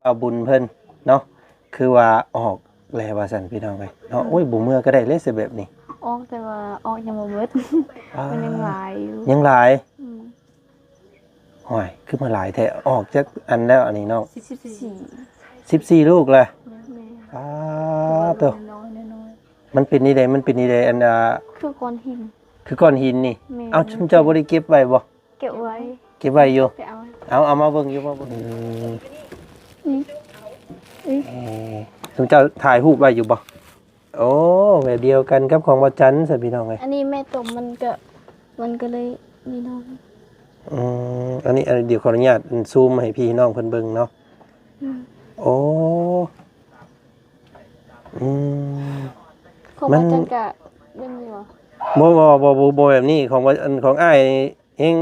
ເອົາບຸນເພິ່ນເນາະ ຄືວ່າອອກແລ້ວວ່າຊັ້ນພີ່ນ້ອງເອີຍເນາະ. ໂອ້ຍ ບໍ່ເມືອກໍໄດ້ເລີຍຊິແບບນີ້ ອອກ ແຕ່ວ່າອອກຍັງບໍ່ເບິດ ອ່າ ມັນຍັງຫຼາຍຢູ່ ຍັງຫຼາຍ ອືມ ຫ້ວຍ ຄືມາຫຼາຍແທ້ ອອກຈັກອັນແລ້ວອັນນີ້ນ້ອງ? ສິບສີ່ ສິບສີ່ລູກລະ ແມ່ນ ອ່າ ໂຕ ນ້ອຍໆ ມັນເປັນນີ້ໃດ ມັນເປັນນີ້ໃດ ອັນ ອ່າ ຄືກ້ອນຫີນ ຄືກ້ອນຫີນນີ້ ແມ່ນ ເອົ້າ ຊຸມເຈົ້າບໍ່ໄດ້ເກັບໄວ້ບໍ່? ເກັບໄວ້ ເກັບໄວ້ຢູ່ ໄປເອົາ ເອົາ ເອົາມາເບິ່ງຢູ່ ມາເບິ່ງ ອືມ ນີ້ ເອີ ຊຸມເຈົ້າຖ່າຍຮູບໄວ້ຢູ່ບໍ່? ໂອ້ ແບບດຽວກັນກັບຂອງບ່າວຈັນຊັ້ນພີ່ນ້ອງເອີຍ ອັນນີ້ແມ່ຕົມມັນກໍ ມັນກໍເລີຍມີນ້ອງ ອືມ ອັນນີ້ ອັນນີ້ ດຽວຂໍອະນຸຍາດຊູມໃຫ້ພີ່ນ້ອງເພິ່ນເບິ່ງເນາະ ອືມ ໂອ້ ອືມ ຂອງ ມັນ ບ່າວຈັນກໍແບບນີ້ບໍ່? ບໍ່ ບໍ່ ບໍ່ ບໍ່ ບໍ່ແບບນີ້ ຂອງ ອັນ ຂອງອ້າຍແຮງ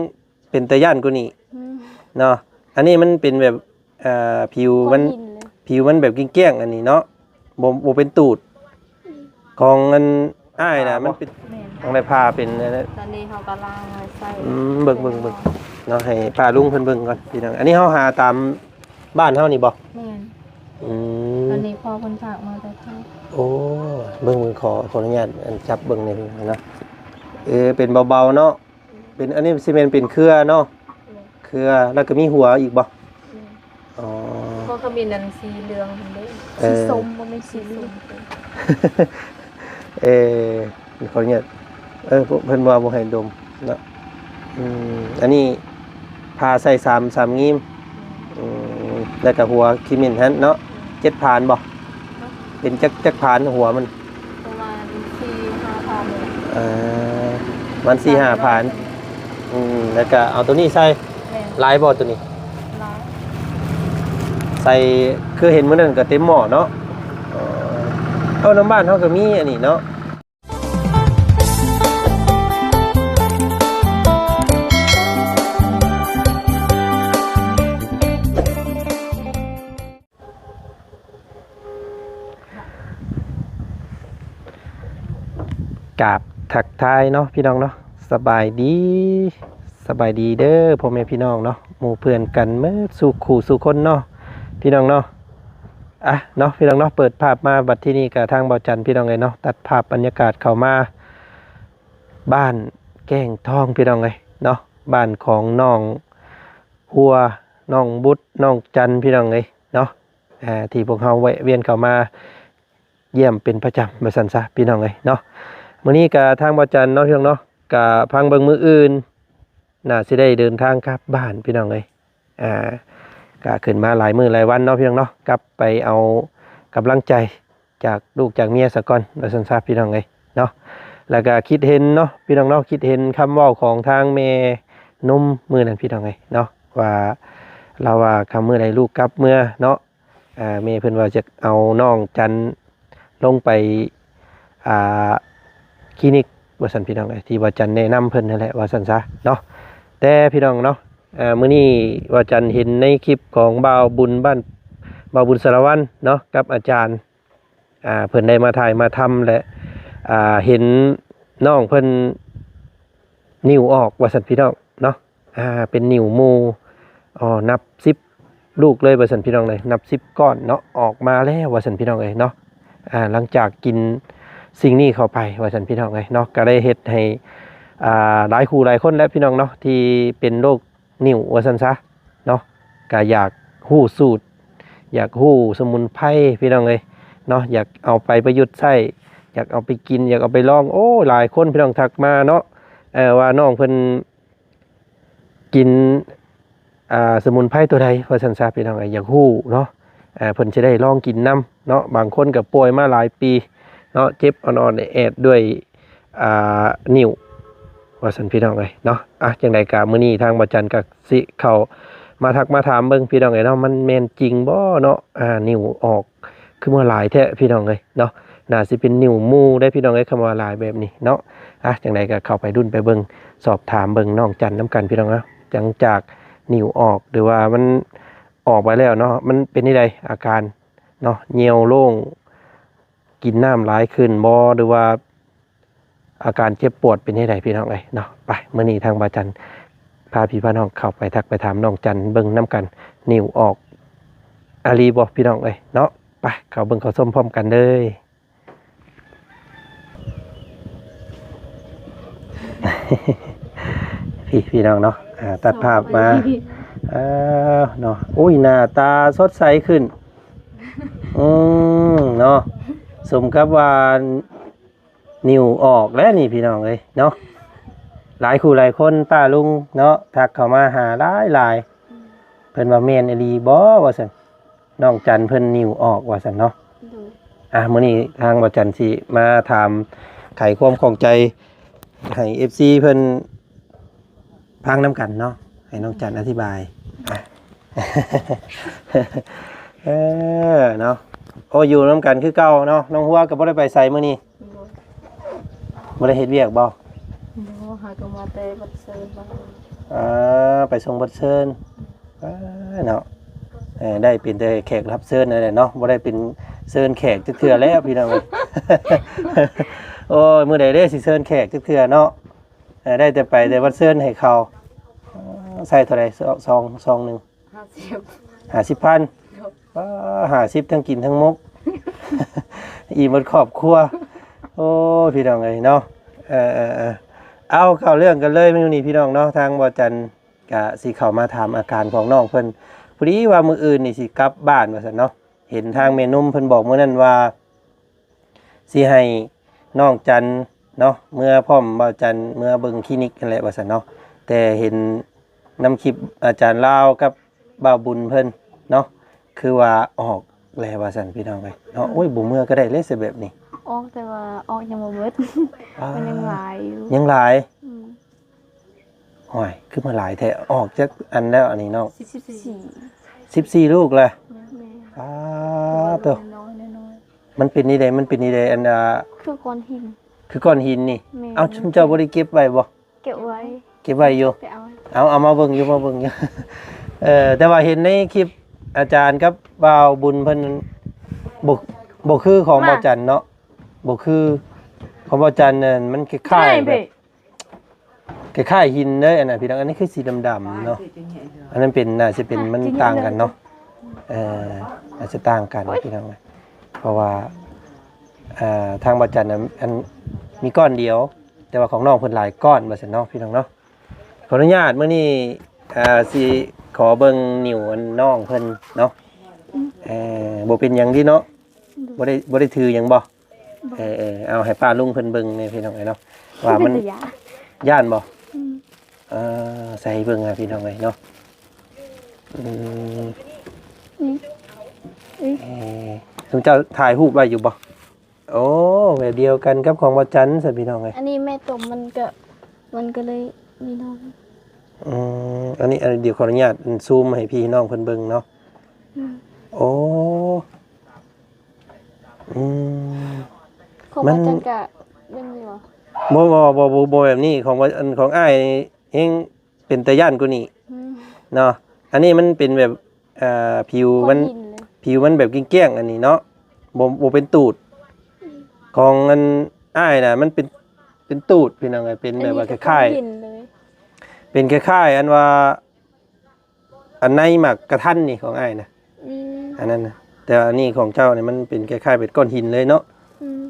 ເປັນຕາຢ້ານກວ່ານີ້ ອືມ ເນາະ ອັນນີ້ມັນເປັນແບບ ເອີ ຜິວມັນ ກ້ອນຫີນເລີຍ ຜິວມັນແບບກ້ຽງໆ ອັນນີ້ເນາະ ບໍ່ ບໍ່ເປັນຕູດ ຂອງອັນອ້າຍນະ ມັນເປັນ ແມ່ນ ຕ້ອງໄດ້ຜ່າເປັນ ຕອນນີ້ເຮົາກໍລ້າງແລ້ວໃສ່ ອືມ ເບິ່ງ ເບິ່ງ ເບິ່ງເນາະ ໃຫ້ປ້າລຸງເພິ່ນເບິ່ງກ່ອນພີ່ນ້ອງ ອັນນີ້ເຮົາຫາຕາມບ້ານເຮົານີ້ບໍ່? ແມ່ນ ອືມ ຕອນນີ້ພໍ່ເພິ່ນຝາກມາແຕ່ເທົ່າ ໂອ້ ເບິ່ງ ເບິ່ງ ຂໍ ຂໍອະນຸຍາດ ອັນ ຈັບເບິ່ງແດ່ເນາະ ເອີ ເປັນເບົາໆ ເນາະ ເປັນ ອັນນີ້ຊິແມ່ນເປັນເຄືອເນາະ ແມ່ນ ເຄືອ ແລ້ວກໍມີຫົວອີກບໍ່? ແມ່ນ ອໍ ພໍຂະມິນອັນສີເຫຼືອງຫັ້ນເດ້ ເອີ ສີສົ້ມ ບໍ່ແມ່ນສີເຫຼືອງ ເອີ ຂໍອະນຸຍາດ ເອີ ເພິ່ນວ່າບໍ່ໃຫ້ດົມເນາະ ອືມ ອັນນີ້ຜ່າໃສ່ສາມ ສາມງີມ ອືມ ແລ້ວກໍຫົວຂະມິນຫັ້ນເນາະ ເຈັດຜານບໍ່? ເປັນຈັກ ຈັກຜານຫົວມັນ? ປະມານສີ່ຫ້າພັນນີ້ແຫຼະ ເອີ ປະມານສີ່ຫ້າພັນ ອືມ ແລ້ວກະເອົາໂຕນີ້ໃສ່ ແມ່ນ ຫຼາຍບໍ່ໂຕນີ້? ຫຼາຍ ໃສ່ ຄືເຫັນມື້ນັ້ນກໍເຕັມໝໍ້ເນາະ ເອີ ເອົາ ນຳບ້ານເຮົາກໍມີອັນນີ້ເນາະ. ກາບທັກທາຍເນາະພີ່ນ້ອງເນາະ ສະບາຍດີ ສະບາຍດີເດີພໍ່ແມ່ພີ່ນ້ອງເນາະ ໝູ່ເພື່ອນກັນໝົດສູ່ຄູ່ສູ່ຄົນເນາະພີ່ນ້ອງເນາະ. ອ່ະເນາະພີ່ນ້ອງເນາະ ເປີດພາບມາບັດທີນີ້ກະທາງບ່າວຈັນພີ່ນ້ອງເອີຍເນາະ ຕັດພາບບັນຍາກາດເຂົ້າມາບ້ານແກ້ງທອງພີ່ນ້ອງເອີຍເນາະ ບ້ານຂອງນ້ອງ ຫົວ ນ້ອງບຸດ ນ້ອງຈັນ ພີ່ນ້ອງເອີຍເນາະ ອ່າ ທີ່ພວກເຮົາແວະວຽນເຂົ້າມາຢ້ຽມເປັນປະຈຳວ່າຊັ້ນຊະ ພີ່ນ້ອງເອີຍເນາະ. ມື້ນີ້ກະທາງບ່າວຈັນເນາະ ພີ່ນ້ອງເນາະ ກະພັງເບິ່ງມື້ອື່ນ ໜ້າຊິໄດ້ເດີນທາງກັບບ້ານ ພີ່ນ້ອງເອີຍ ອ່າ ກະຂຶ້ນມາຫຼາຍມື້ຫຼາຍວັນເນາະ ພີ່ນ້ອງເນາະ ກັບໄປເອົາກຳລັງໃຈ ຈາກລູກຈາກເມຍສາກ່ອນວ່າຊັ້ນຊະ ພີ່ນ້ອງເອີຍເນາະ. ແລ້ວກະຄິດເຫັນເນາະ ພີ່ນ້ອງເນາະ ຄິດເຫັນຄຳເວົ້າຂອງທາງແມ່ນົມມື້ນັ້ນ ພີ່ນ້ອງເອີຍເນາະ ວ່າ ລາວວ່າ ຄັນມື້ໃດລູກກັບເມືອເນາະ ອ່າ ແມ່ເພິ່ນວ່າຈະເອົານ້ອງຈັນລົງໄປ ອ່າ ຄລີນິກວ່າຊັ້ນ ພີ່ນ້ອງເອີຍ ທີ່ວ່າຈັນແນະນຳເພິ່ນນັ້ນແຫຼະວ່າຊັ້ນຊະເນາະ. ແຕ່ ພີ່ນ້ອງເນາະ ອ່າ ມື້ນີ້ວ່າຈັນເຫັນໃນຄລິບຂອງບ່າວບຸນບ້ານ ບ່າວບຸນສາລະວັນເນາະ ກັບອາຈານ ອ່າ ເພິ່ນໄດ້ມາຖ່າຍມາທຳ ແລະ ອ່າ ເຫັນນ້ອງເພິ່ນນິ້ວອອກວ່າຊັ້ນ ພີ່ນ້ອງເນາະ ອ່າ ເປັນນິ້ວໝູ່ ອໍ ນັບສິບລູກເລີຍວ່າຊັ້ນ ພີ່ນ້ອງເອີຍ ນັບສິບກ້ອນເນາະ ອອກມາແລ້ວວ່າຊັ້ນ ພີ່ນ້ອງເອີຍເນາະ. ອ່າ ຫຼັງຈາກກິນສິ່ງນີ້ເຂົ້າໄປວ່າຊັ້ນ ພີ່ນ້ອງເອີຍເນາະ ກະໄດ້ເຮັດໃຫ້ ອ່າ ຫຼາຍຄູ່ຫຼາຍຄົນແຫຼະ ພີ່ນ້ອງເນາະ ທີ່ເປັນໂລກ ນິ້ວວ່າຊັ້ນຊະເນາະ ກະຢາກຮູ້ສູດ ຢາກຮູ້ສະໝຸນໄພ ພີ່ນ້ອງເອີຍເນາະ ຢາກເອົາໄປປະຍຸດໃຊ້ ຢາກເອົາໄປກິນ ຢາກເອົາໄປລອງ. ໂອ້ ຫຼາຍຄົນ ພີ່ນ້ອງ ທັກມາເນາະ ເອີ ວ່ານ້ອງເພິ່ນກິນ ອ່າ ສະໝຸນໄພຕົວໃດວ່າຊັ້ນຊະ ພີ່ນ້ອງເອີຍ ຢາກຮູ້ເນາະ ເອີ ເພິ່ນຊິໄດ້ລອງກິນນຳເນາະ. ບາງຄົນກະປ່ວຍມາຫຼາຍປີເນາະ ເຈັບອ່ອນໆແອດໆດ້ວຍ ອ່າ ນິ້ວ ວ່າຊັ້ນ ພີ່ນ້ອງເອີຍເນາະ. ອ່ະ ຈັ່ງໃດກະມື້ນີ້ທາງບ່າວຈັນກະຊິເຂົ້າມາທັກມາຖາມເບິ່ງ ພີ່ນ້ອງເອີຍເນາະ ມັນແມ່ນຈິງບໍ່ເນາະ ອ່າ ນິ້ວອອກຄືມາຫຼາຍແທ້ ພີ່ນ້ອງເອີຍເນາະ. ໜ້າຊິເປັນນິ້ວໝູ່ເດ້ ພີ່ນ້ອງເອີຍ ຄຳວ່າຫຼາຍແບບນີ້ເນາະ. ອ່ະ ຈັ່ງໃດກະເຂົ້າໄປລຸ້ນໄປເບິ່ງ ສອບຖາມເບິ່ງນ້ອງຈັນນຳກັນ ພີ່ນ້ອງເນາະ. ຫຼັງຈາກນິ້ວອອກ ຫຼືວ່າມັນອອກໄປແລ້ວເນາະ ມັນເປັນຈັ່ງໃດອາການເນາະ ຍ່ຽວໂລ່ງ ກິນນ້ຳຫຼາຍຂຶ້ນບໍ່ ຫຼືວ່າອາການເຈັບປວດເປັນຈັ່ງໃດ ພີ່ນ້ອງເອີຍເນາະ. ໄປ ມື້ນີ້ທາງບ່າວຈັນພາພີ່ພານ້ອງເຂົ້າໄປທັກໄປຖາມນ້ອງຈັນເບິ່ງນຳກັນ ນິ້ວອອກ ອີ່ຫຼີບໍ່ພີ່ນ້ອງເອີຍເນາະ. ໄປ ເຂົ້າເບິ່ງເຂົ້າຊົມພ້ອມກັນເລີຍ. ພີ່ ພີ່ນ້ອງເນາະ ອ່າ ຕັດພາບມາ ສະບາຍດີ ເອີ ເນາະ. ໂອ້ຍ ໜ້າຕາສົດໃສຂຶ້ນ ອືມ ເນາະ. ສົມກັບວ່ານິ້ວອອກແລ້ວນີ້ ພີ່ນ້ອງເອີຍເນາະ. ຫຼາຍຄູ່ຫຼາຍຄົນ ປ້າລຸງເນາະ ທັກເຂົ້າມາຫາຫຼາຍໆ ເພິ່ນວ່າແມ່ນອີ່ຫຼີບໍ່ ວ່າຊັ້ນ. ນ້ອງຈັນເພິ່ນນິ້ວອອກວ່າຊັ້ນເນາະ. ໂດຍ ອ່ະ ມື້ນີ້ທາງບ່າວຈັນຊິມາຖາມໄຂຄວາມຂ້ອງໃຈໃຫ້ເອັຟຊີເພິ່ນຟັງນຳກັນເນາະ ໃຫ້ນ້ອງຈັນອະທິບາຍ. ອ່ະ ເອີ ເນາະ. ໂອ້ ຢູ່ນຳກັນຄືເກົ່າເນາະ. ນ້ອງຫົວກໍບໍ່ໄດ້ໄປໃສມື້ນີ້? ບໍ່ ບໍ່ໄດ້ເຮັດວຽກບໍ່? ບໍ່ ຫາກໍມາແຕ່ບັດເຊີນ. ອ່າ ໄປສົ່ງບັດເຊີນ. ອ່າ ເນາະ ເອີ ໄດ້ເປັນແຕ່ແຂກຮັບເຊີນນັ້ນແຫຼະເນາະ ບໍ່ໄດ້ເປັນເຊີນແຂກຈັກເທື່ອແລ້ວ ພີ່ນ້ອງເອີຍ. ໂອ້ຍ ມື້ໃດເດ້ຊິເຊີນແຂກຈັກເທື່ອເນາະ. ເອີ ໄດ້ແຕ່ໄປແຕ່ວັດເຊີນໃຫ້ເຂົາ. ເອີ ໃຊ້ເທົ່າໃດ ຊ- ຊອງ ຊອງໜຶ່ງ? ຫ້າສິບ ຫ້າສິບພັນ. ໂດຍ ປ້າ ຫ້າສິບ ທັງກິນທັງໝົກ ອີ່ມໝົດຄອບຄົວ. ໂອ້ຍ ພີ່ນ້ອງເອີຍເນາະ. ເອີ ເອີ ເອີ ເອົາ ເຂົ້າເລື່ອງກັນເລີຍມື້ນີ້ ພີ່ນ້ອງເນາະ. ທາງບ່າວຈັນ ກະຊິເຂົ້າມາຖາມອາການຂອງນ້ອງເພິ່ນ. ພໍດີວ່າມື້ອື່ນນີ້ຊິກັບບ້ານວ່າຊັ້ນເນາະ. ເຫັນທາງແມ່ນົມເພິ່ນບອກມື້ນັ້ນວ່າ ຊິໃຫ້ນ້ອງຈັນເນາະ ເມືອພ້ອມບ່າວຈັນ ເມືອເບິ່ງຄລີນິກຫັ້ນແຫຼະວ່າຊັ້ນເນາະ. ແຕ່ເຫັນນຳຄລິບອາຈານລາວກັບບ່າວບຸນເພິ່ນເນາະ ຄືວ່າອອກແລ້ວວ່າຊັ້ນ ພີ່ນ້ອງເອີຍເນາະ. ໂອ້ຍ ບໍ່ເມືອກໍໄດ້ເລີຍ ຊິແບບນີ້. ອອກ ແຕ່ວ່າອອກຍັງບໍ່ເບິດ. ອ່າ ມັນຍັງຫຼາຍຢູ່ ຍັງຫຼາຍ. ອືມ ໂອ້ຍ ຄືມາຫຼາຍແທ້ ອອກຈັກອັນແລ້ວອັນນີ້ນ້ອງ? ສິບສີ່ ສິບສີ່ລູກລະ. ແມ່ນ ອ້າ ໂຕ ນ້ອຍໆ ມັນເປັນນີ້ໃດ ມັນເປັນນີ້ໃດ ອັນ ອ່າ ຄືກ້ອນຫີນ ຄືກ້ອນຫີນນີ້. ແມ່ນ ເອົ້າ ຊຸມເຈົ້າບໍ່ໄດ້ເກັບໄວ້ບໍ່? ເກັບໄວ້ ເກັບໄວ້ຢູ່ ໄປເອົາ ເອົາ ເອົາມາເບິ່ງຢູ່ ມາເບິ່ງຢູ່. ເອີ ແຕ່ວ່າເຫັນໃນຄລິບອາຈານກັບບ່າວບຸນເພິ່ນ ບໍ່ ບໍ່ຄືຂອງບ່າວຈັນເນາະ ບໍ່ຄື ຂອງບ່າວຈັນນັ້ນ ມັນຄ້າຍໆແບບ ຄ້າຍໆຫີນເດ້ ອັນນັ້ນພີ່ນ້ອງ. ອັນນີ້ຄືສີດຳໆເນາະ ອັນນັ້ນເປັນ ໜ້າຊິເປັນ ມັນຕ່າງກັນເນາະ. ເອີ ອາດຈະຕ່າງກັນພີ່ນ້ອງ ເພາະວ່າ ເອີ ທາງບ່າວຈັນນະ ອັນ ມີກ້ອນດຽວ ແຕ່ວ່າຂອງນ້ອງເພິ່ນຫຼາຍກ້ອນວ່າຊັ້ນເນາະ ພີ່ນ້ອງເນາະ. ຂໍອະນຸຍາດ ມື້ນີ້ ເອີ ຊິຂໍເບິ່ງນິ້ວອັນນ້ອງເພິ່ນເນາະ. ເອີ ບໍ່ເປັນຫຍັງຕິເນາະ ບໍ່ໄດ້ ບໍ່ໄດ້ຖືຫຍັງບໍ່? ເອີ ເອີ ເອົາໃຫ້ປ້າລຸງເພິ່ນເບິ່ງແດ່ພີ່ນ້ອງເອີຍເນາະ ວ່າມັນ ເປັນຕາຢ້ານ ຢ້ານບໍ່? ອືມ ເອີ ໃສ່ເບິ່ງຫາພີ່ນ້ອງເອີຍເນາະ. ອືມ ເອີ ຊຸມເຈົ້າຖ່າຍຮູບໄວ້ຢູ່ບໍ່? ໂອ້ ແບບດຽວກັນກັບຂອງບ່າວຈັນຊັ້ນ ພີ່ນ້ອງເອີຍ. ອັນນີ້ແມ່ຕົມມັນກໍ ມັນກໍເລີຍມີນ້ອງ. ອືມ ອັນນີ້ ອັນ ດຽວຂໍອະນຸຍາດ ອັນ ຊູມໃຫ້ພີ່ນ້ອງເພິ່ນເບິ່ງເນາະ. ອືມ ໂອ້ ອືມ ຂອງ ມັນ ບ່າວຈັນກະແບບນີ້ບໍ່? ບໍ່ ບໍ່ ບໍ່ ບໍ່ ບໍ່ແບບນີ້ ຂອງ ອັນ ຂອງອ້າຍນີ້ແຮ່ງເປັນຕາຢ້ານກວ່ານີ້ ອືມ ເນາະ. ອັນນີ້ມັນເປັນແບບ ເອີ ຜິວມັນ ຜິວມັນແບບກ້ຽງໆ ອັນນີ້ເນາະ ບໍ່ ບໍ່ເປັນຕູດ. ຂອງອັນອ້າຍນະ ມັນເປັນ ເປັນຕູດ ພີ່ນ້ອງເອີຍ ເປັນແບບວ່າຄ້າຍໆ ເປັນກ້ອນຫີນເລີຍ ເປັນຄ້າຍໆ ອັນວ່າ ອັນໃນໝາກກະທັນນີ້ຂອງອ້າຍນະ. ອືມ ອັນນັ້ນນະ ແຕ່ວ່າອັນນີ້ຂອງເຈົ້ານີ້ມັນເປັນຄ້າຍໆເປັນກ້ອນຫີນເລີຍເນາະ. ອືມ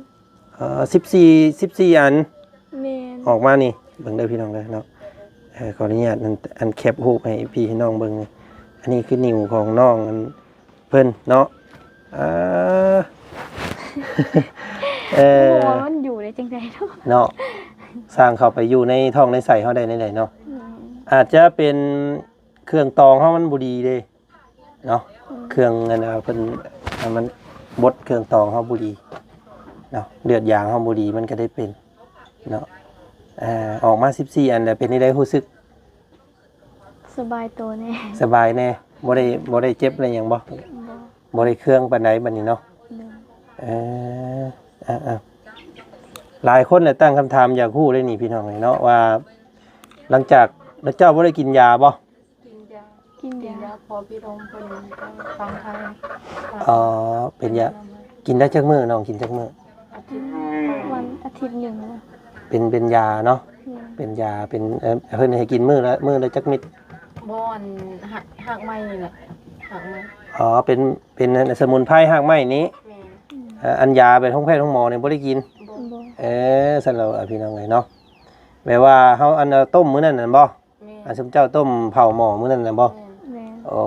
ເອີ ສິບສີ່ ສິບສີ່ອັນ ແມ່ນ ອອກມານີ້ ເບິ່ງເດີພີ່ນ້ອງເດີເນາະ. ເອີ ຂໍອະນຸຍາດ ອັນ ອັນແຄບຮູບໃຫ້ພີ່ໃຫ້ນ້ອງເບິ່ງ. ອັນນີ້ຄືນິ້ວຂອງນ້ອງ ອັນ ເພິ່ນເນາະ. ອ່າ ເອີ ບໍ່ວ່າມັນຢູ່ໄດ້ຈັ່ງໃດເນາະ ເນາະ ສ້າງເຂົ້າໄປຢູ່ໃນທ້ອງໃນໄສ້ເຮົາໄດ້ແນວໃດເນາະ. ອືມ ອາດຈະເປັນເຄື່ອງຕອງເຮົາມັນບໍ່ດີເດ້ເນາະ. ອືມ ເຄື່ອງ ອັນ ເພິ່ນ ອັນ ມັນບົດເຄື່ອງຕອງເຮົາບໍ່ດີເນາະ ເລືອດຢາງເຮົາບໍ່ດີ ມັນກໍໄດ້ເປັນເນາະ. ອາ ອອກມາສິບສີ່ອັນແລ້ວ ເປັນຈັ່ງໃດຮູ້ສຶກ? ສະບາຍໂຕແດ່ ສະບາຍແດ່ ບໍ່ໄດ້ ບໍ່ໄດ້ເຈັບໄດ້ຫຍັງບໍ່? ບໍ່ ບໍ່ໄດ້ເຄືອງປານໃດບັດນີ້ເນາະ. ໂດຍ ເອີ ເອີ ເອີ ຫຼາຍຄົນລະຕັ້ງຄຳຖາມຢາກຮູ້ເດ້ນີ້ ພີ່ນ້ອງເອີຍເນາະ ວ່າຫຼັງຈາກເຈົ້າບໍ່ໄດ້ກິນຢາບໍ່? ກິນຢາ ກິນຢາ ກິນຢາ ພໍພີ່ນ້ອງເພິ່ນທາງໄທ. ອໍ ເປັນຢາ ກິນໄດ້ຈັກມື້? ນ້ອງກິນຈັກມື້? ອາທິດ ວັນອາທິດໜຶ່ງ. ເປັນ ເປັນຢາເນາະ. ແມ່ນ ເປັນຢາ ເປັນ ເອີ ເພິ່ນໃຫ້ກິນມື້ລະ ມື້ລະຈັກເມັດ? ບໍ່ ອັນ ຮາກ ຮາກໄມ້ນີ້ແຫຼະ ຮາກໄມ້. ອໍ ເປັນ ເປັນອັນສະໝຸນໄພຮາກໄມ້ນີ້ ແມ່ນ ເອີ ອັນຢາແບບໂຮງແພດໂຮງໝໍນີ້ບໍ່ໄດ້ກິນ ບໍ່ ບໍ່ ເອີ ຊັ້ນແລ້ວ ພີ່ນ້ອງເອີຍເນາະ ແບບວ່າເຮົາອັນຕົ້ມມື້ນັ້ນນັ້ນບໍ່? ແມ່ນ ອັນຊຸມເຈົ້າຕົ້ມເຜົາໝໍ້ມື້ນັ້ນນະບໍ່? ແມ່ນ ແມ່ນ ໂອ້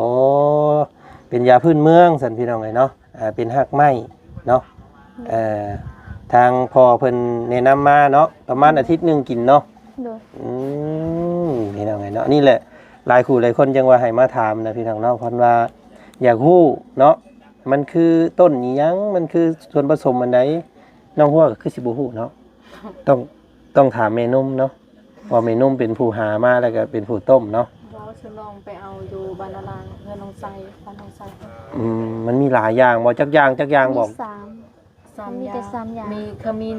ເປັນຢາພື້ນເມືອງຊັ້ນພີ່ນ້ອງເອີຍເນາະ ອ່າ ເປັນຮາກໄມ້ເນາະ ເອີ ທາງພໍ່ເພິ່ນແນະນຳມາເນາະ ປະມານອາທິດໜຶ່ງກິນເນາະ ໂດຍ ອືມ ພີ່ນ້ອງເອີຍເນາະ ນີ້ແຫຼະ ຫຼາຍຄູ່ຫຼາຍຄົນຈັ່ງວ່າໃຫ້ມາຖາມນະພີ່ນ້ອງເນາະ ເພິ່ນວ່າຢາກຮູ້ເນາະ ມັນຄືຕົ້ນອີ່ຫຍັງ ມັນຄືສ່ວນປະສົມອັນໃດ ນ້ອງຫົວກໍຄືຊິບໍ່ຮູ້ເນາະ ຕ້ອງ ຕ້ອງຖາມແມ່ນົມເນາະ ເພາະແມ່ນົມເປັນຜູ້ຫາມາ ແລ້ວກໍເປັນຜູ້ຕົ້ມເນາະ ບໍ່ ຊຸມນ້ອງໄປເອົາຢູ່ບ້ານນາລາງ ເຮືອນນ້ອງໄຊ ບ້ານນ້ອງໄຊ ອືມ ມັນມີຫຼາຍຢ່າງບໍ່? ຈັກຢ່າງ ຈັກຢ່າງບອກ ມີສາມ ສາມ ມີແຕ່ ຢ່າງ ສາມຢ່າງ ມີຂະມິນ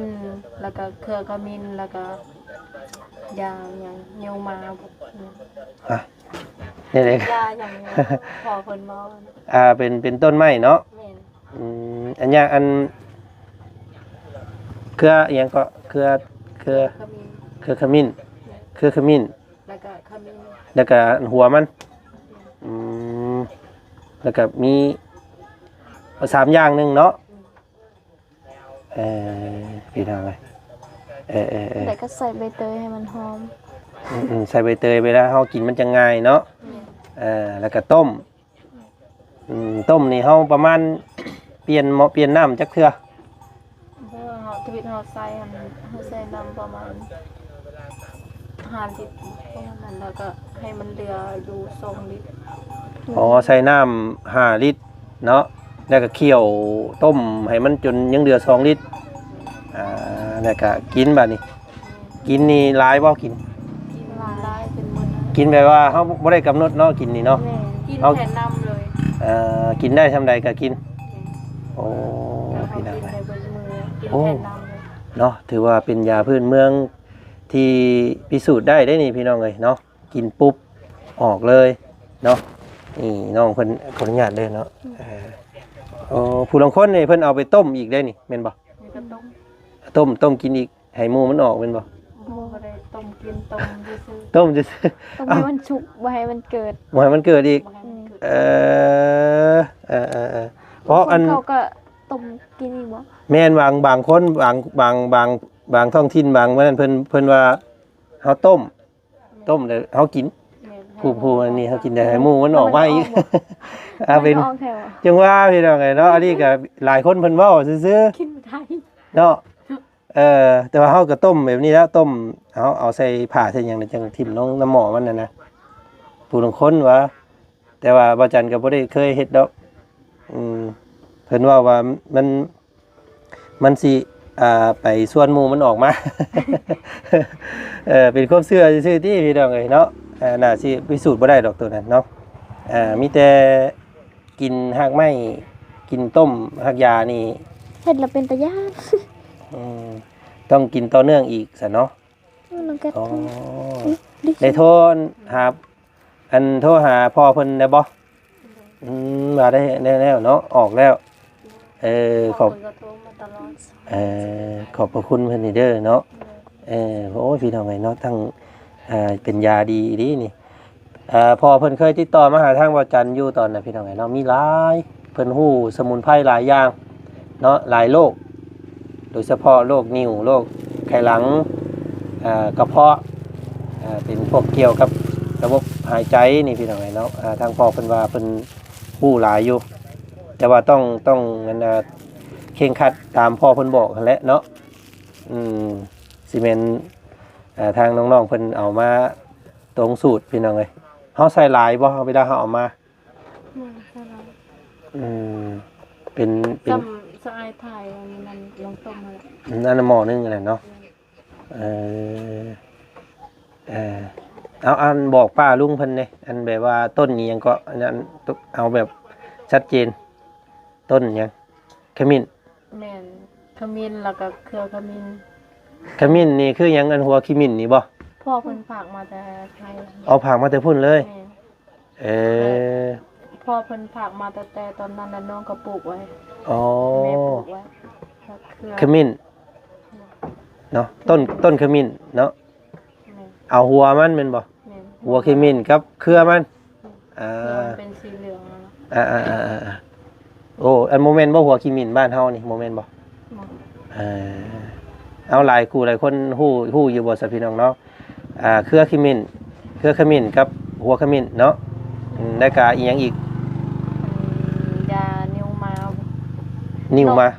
ແລ້ວກໍເຄືອຂະມິນ ແລ້ວກໍຢາຫຍັງ ເຫຍົວມາ ຮະ ແນວໃດ ຢາຫຍັງ ພໍ່ເພິ່ນເວົ້າ ອ່າ ເປັນ ເປັນຕົ້ນໄມ້ເນາະ ແມ່ນ ອືມ ອັນຫຍັງ ອັນ ເຄືອອີ່ຫຍັງເກາະ ເຄືອ ເຄືອ ຂະມິນ ເຄືອຂະມິນ ແມ່ນ ເຄືອຂະມິນ ແລ້ວກໍຂະມິນ ແລ້ວກໍອັນຫົວມັນ ອືມ ແລ້ວກໍມີ ເອົາສາມຢ່າງໜຶ່ງເນາະ ອືມ ເອີ ພີ່ນ້ອງເອີຍ ເອີໆໆ ແລ້ວກໍໃສ່ໃບເຕີຍໃຫ້ມັນຫອມ ອືມໆ ໃສ່ໃບເຕີຍເວລາເຮົາກິນມັນຈະງ່າຍເນາະ ແມ່ນ ເອີ ແລ້ວກໍຕົ້ມ ອືມ ຕົ້ມນີ້ເຮົາປະມານປ່ຽນໝໍ້ ປ່ຽນນ້ຳຈັກເທື່ອ? ເພາະວ່າເຮົາ ທຳອິດເຮົາໃສ່ຫັ້ນ ເຮົາໃສ່ນ້ຳປະມານຫ້າລິດ ປະມານນັ້ນ ແລ້ວກໍໃຫ້ມັນເຫຼືອຢູ່ສອງລິດ ອໍ ໃສ່ນ້ຳຫ້າລິດເນາະ ແລ້ວກໍຂ້ຽວຕົ້ມໃຫ້ມັນຈົນຍັງເຫຼືອສອງລິດ ອ່າ ແລ້ວກໍກິນບາດນີ້ ກິນນີ້ຫຼາຍບໍ່? ກິນ ກິນຫຼາຍ ກິນແບບວ່າເຮົາບໍ່ໄດ້ກຳນົດເນາະ ກິນນີ້ເນາະ ແມ່ນ ກິນແທນນ້ຳເລີຍ ເອີ ກິນໄດ້ຊ່ຳໃດກໍກິນ ແມ່ນ ໂອ້ ພີ່ນ້ອງເອີຍ ກິນໄດ້ເບິດມື້ ກິນແທນນ້ຳເລີຍເນາະ ຖືວ່າເປັນຢາພື້ນເມືອງທີ່ພິສູດໄດ້ເດ້ນີ້ ພີ່ນ້ອງເອີຍເນາະ ກິນປຸບອອກເລີຍເນາະ ນີ້ນ້ອງເພິ່ນ ຂໍອະນຸຍາດເດີເນາະ ເອີ ໂອ້ ຜູ້ລາງຄົນນີ້ເພິ່ນເອົາໄປຕົ້ມອີກເດ້ນີ້ ແມ່ນບໍ່? ນີ້ກໍຕົ້ມ ຕົ້ມ ຕົ້ມກິນອີກ ໃຫ້ໝູ່ມັນອອກແມ່ນບໍ່? ບໍ່ ບໍ່ໄດ້ຕົ້ມກິນ ຕົ້ມຊື່ໆ ຕົ້ມຊື່ໆ ຕົ້ມໃຫ້ມັນສຸກ ບໍ່ໃຫ້ມັນເກີດ ບໍ່ໃຫ້ມັນເກີດອີກ ບໍ່ໃຫ້ມັນເກີດ ເອີ ເອີໆໆ ເພາະອັນ ເຂົາກໍຕົ້ມກິນອີກບໍ່? ແມ່ນ ບາງ ບາງຄົນ ບາງ ບາງ ບາງ ບາງທ້ອງຖິ່ນ ບາງ ອັນນັ້ນ ເພິ່ນ ເພິ່ນວ່າເຮົາຕົ້ມ ຕົ້ມແລ້ວເຮົາກິນ ແມ່ນ ຜູ້ ຜູ້ອັນນີ້ເຮົາກິນ ແຕ່ໃຫ້ໝູ່ມັນອອກມາອີກ ເອົາເປັນ ມັນອອກແທ້ບໍ່? ຈັ່ງວ່າພີ່ນ້ອງເອີຍເນາະ ອັນນີ້ກໍຫຼາຍຄົນເພິ່ນເວົ້າຊື່ໆ ກິນບໍ່ໄດ້ເນາະ ເອີ ແຕ່ວ່າເຮົາກໍຕົ້ມແບບນີ້ແຫຼະ ຕົ້ມ ເຮົາເອົາໃສ່ຜ້າໃສ່ຫຍັງ ແລ້ວຈັ່ງຖິ້ມລົງນ້ຳໝໍ້ມັນນັ້ນນະ ຜູ້ລາງຄົນວ່າ ແຕ່ວ່າບ່າວຈັນກໍບໍ່ໄດ້ເຄີຍເຮັດດອກ ອືມ ເພິ່ນເວົ້າວ່າມັນ ມັນຊິ ອ່າ ໄປຊວນໝູ່ມັນອອກມາ ເອີ ເປັນຄວາມເຊື່ອຊື່ໆ ຕິພີ່ນ້ອງເອີຍເນາະ ເອີ ໜ້າຊິພິສູດບໍ່ໄດ້ດອກໂຕນັ້ນເນາະ ເອີ ມີແຕ່ ກິນຮາກໄມ້ ກິນຕົ້ມຮາກຢານີ້ ເຮັດແລ້ວເປັນຕາຢ້ານ ອືມ ຕ້ອງກິນຕໍ່ເນື່ອງອີກຊັ້ນເນາະ ເອີ ນ້ອງແກັດ ອໍ ໂທ ໄດ້ໂທຫາ ອັນ ໂທຫາພໍ່ເພິ່ນໄດ້ບໍ່? ອືມ ວ່າໄດ້ ໄດ້ແລ້ວເນາະ ອອກແລ້ວ ເອີ ຂອບ ເພິ່ນກໍໂທມາຕະຫຼອດ ເອີ ຂອບພະຄຸນເພິ່ນນີ້ເດີເນາະ ເອີ ໂອ້ຍ ພີ່ນ້ອງເອີຍເນາະ ທັງ ອ່າ ເປັນຢາດີອີ່ຫຼີນີ້ ເອີ ພໍ່ເພິ່ນເຄີຍຕິດຕໍ່ມາຫາທາງບ່າວຈັນຢູ່ຕອນນັ້ນ ພີ່ນ້ອງເອີຍເນາະ ມີຫຼາຍ ເພິ່ນຮູ້ສະໝຸນໄພຫຼາຍຢ່າງເນາະ ຫຼາຍໂລກ ໂດຍສະເພາະໂລກນິ້ວ ໂລກໄຂຫຼັງ ເອີ ກະເພາະ ເປັນພວກກ່ຽວກັບລະບົບຫາຍໃຈນີ້ ພີ່ນ້ອງເອີຍເນາະ ທາງພໍ່ເພິ່ນວ່າເພິ່ນຮູ້ຫຼາຍຢູ່ ແຕ່ວ່າຕ້ອງ ຕ້ອງ ອັນ ເຄັ່ງຄັດຕາມພໍ່ເພິ່ນບອກຫັ້ນແຫຼະເນາະ ອືມ ຊິແມ່ນ ເອີ ທາງນ້ອງໆເພິ່ນເອົາມາຕົງສູດ ພີ່ນ້ອງເອີຍ ເຮົາໃສ່ຫຼາຍບໍ່ ເວລາເຮົາເອົາມາ? ບໍ່ໃສ່ຫຼາຍ ອືມ ເປັນ ເປັນ ສ່ຳສະອາຍຖ່າຍອັນນັ້ນລົງຕົ້ມນັ້ນແຫຼະ ອືມ ອັນນັ້ນໝໍ້ໜຶ່ງຫັ້ນແຫຼະເນາະ ແມ່ນ ເອີ ເອີ ເອົາ ອັນ ບອກປ້າລຸງເພິ່ນແດ່ ອັນ ແບບວ່າຕົ້ນອີ່ຫຍັງເກາະ ອັນນັ້ນ ເອົາແບບຊັດເຈນ ຕົ້ນຫຍັງ? ຂະມິ້ນ ແມ່ນ ຂະມິ້ນ ແລ້ວກໍເຄືອຂະມິ້ນ ຂະມິ້ນນີ້ຄືຫຍັງ? ອັນຫົວຂະມິ້ນນີ້ບໍ່? ພໍ່ເພິ່ນຝາກມາແຕ່ໄທ ເອົາ ຝາກມາແຕ່ພຸ້ນເລີຍ ແມ່ນ ເອີ ແລ້ວພໍ່ເພິ່ນຝາກມາຕັ້ງແຕ່ຕອນນັ້ນ ແລ້ວນ້ອງກໍປູກໄວ້ ອໍ ແມ່ປູກໄວ້ ແລ້ວເຄືອຂະມິ້ນ ເນາະ ຕົ້ນ ຕົ້ນຂະມິ້ນເນາະ ແມ່ນ ເອົາຫົວມັນແມ່ນບໍ່? ແມ່ນ ຫົວຂະມິ້ນກັບເຄືອມັນ ອືມ ອ່າ ເຄືອມັນເປັນສີເຫຼືອງຫັ້ນນະ ອ່າໆໆໆ ໂອ້ ອັນ ບໍ່ແມ່ນບໍ່ ຫົວຂີ້ໝິ້ນບ້ານເຮົານີ້ ບໍ່ແມ່ນບໍ່? ບໍ່ ເອີ ເອົາ ຫຼາຍຄູ່ຫຼາຍຄົນຮູ້ ຮູ້ຢູ່ບໍ່ຊະພີ່ນ້ອງເນາະ? ອ່າ ເຄືອຂະໝິ້ນ ເຄືອຂະໝິ້ນກັບຫົວຂະໝິ້ນເນາະ. ອືມ ແລ້ວກະອີ່ຫຍັງອີກ? ອັນ ຢານິ້ວມາ ນິ້ວມາ ນ້ອງ